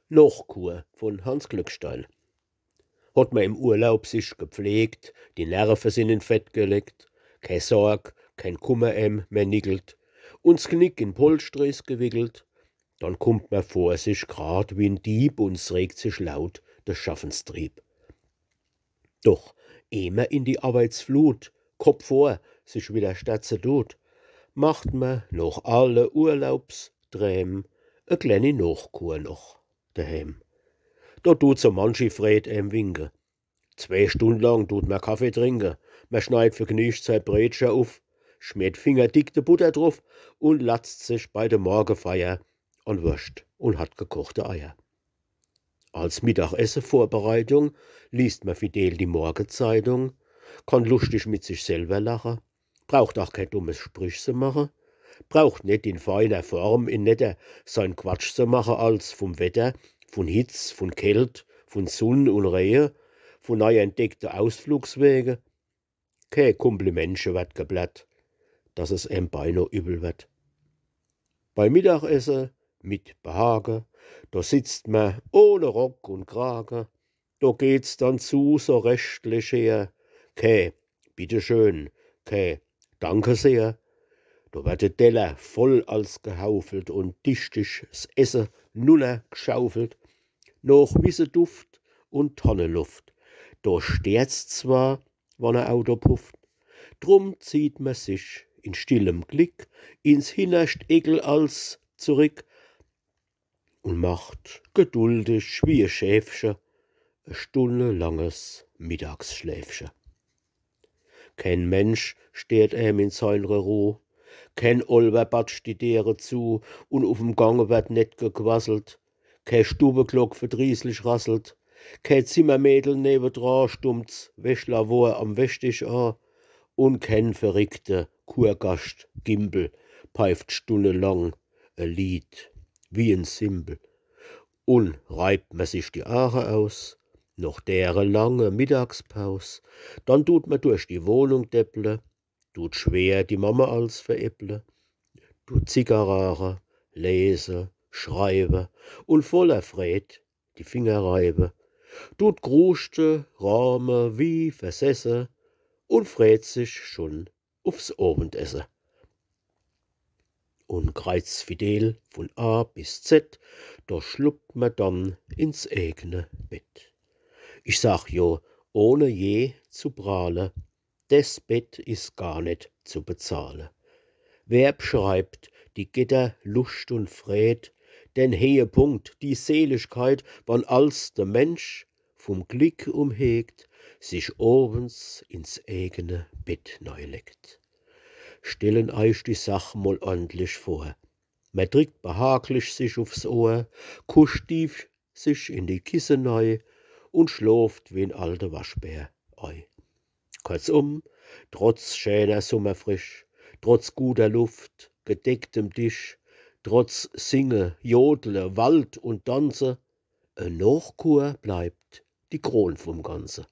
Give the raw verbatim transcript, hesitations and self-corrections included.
Nochkur von Hanns Glückstein. Hot mer im Urlaub sich gepflegt, die Nerve sin in Fett gelegt, kee Sorg, keen Kummer em mehr niggelt, un s Gnick in Polschter is gewickelt, dann kummt mer vor sich grad wie n Dieb un s regt sich laut de Schaffenstrieb. Doch eh mer in die Arbeitsflut, Kopp vor, sich wieder sterze dut, macht mer noch alle Urlaubsdräm e klenni Nochkur noch deheem. Do dut so manchi Fred em winke. Zwee Stund lang dut mer Kaffee trinke. Mer schneid vergniegt sei Brötcher uff, schmiert fingerdick de Butter druff un latzt sich bei de Morgefeier an Wurscht un hart gekochte Eier. Als Mittagesse Vorbereitung liest mer fidel die Morgezeitung, kann luschtig mit sich selwer lache, braucht ach kee dummes Sprich se mache, braucht net in feiner Form, in netter, sein Quatsch se mache als vum Wetter, vun Hitz, vun Kält, vun Sunn un Rehe, vun nei entdeckte Ausflugswege. Kee Komplimentche werd geblärrt, dass es em beino übel werd. Bei Mittagesse mit Behage, do sitzt mer ohne Rock un Krage, do geht's dann zu so recht leger. Kee Bitteschön, kee Danke sehr. Do werd de Teller voll als gehaufelt un dichtig s Esse nunnergschaufelt. Noch Wisseduft un Tanneluft, do steert's zwar, wann e Auto pufft. Drum zieht mer sich in stillem Glick ins hinnerscht Eckel als zurick un macht geduldig wie e Schäfche e stunnelanges Mittagsschläfche. Keen Mensch steert em in seinre Ruh, keen Olwer batscht die Deere zu un uff'm Gange werd net gequasselt, kee Stubeklock verdrießlich rasselt, kee Zimmermädel newedra stummt's Wäschlawor am Wäschdisch a un keen verrickte Kurgascht Gimpel peift stunnelang e Lied wie en Simbel. Un reibt mer sich die Aache aus, noch dere lange Mittagspaus, dann dut mer durch die Wohnung depple, dut schwer die Mamme als veräpple, dut Zigarre raache, lese, schreibe un voller Fred die Finger reibe, dut gruschte, rame wie versesse un freet sich schun uffs Owendesse. Un kreizfidel vun A bis Z, do schluppt mer dann ins egne Bett. Ich sag jo, ohne je zu prahle, des Bett is gar net zu bezahle. Wer bschreibt die Getterluscht un Fred, den Hehepunkt, die Seligkeit, wann als de Mensch vum Glick umhegt, sich owens ins egne Bett neileggt. Stellen eich die Sach mol ordentlich vor. Mer drickt behaglich sich uffs Ohr, kuscht tief sich in die Kisse nei un schlooft wie en alte Waschbär ei. Kurzum, trotz schäner Summerfrisch, trotz guter Luft, gedecktem Tisch, trotz Singe, Jodle, Wald un Danze, e Nochkur bleibt die Kron vum Ganze.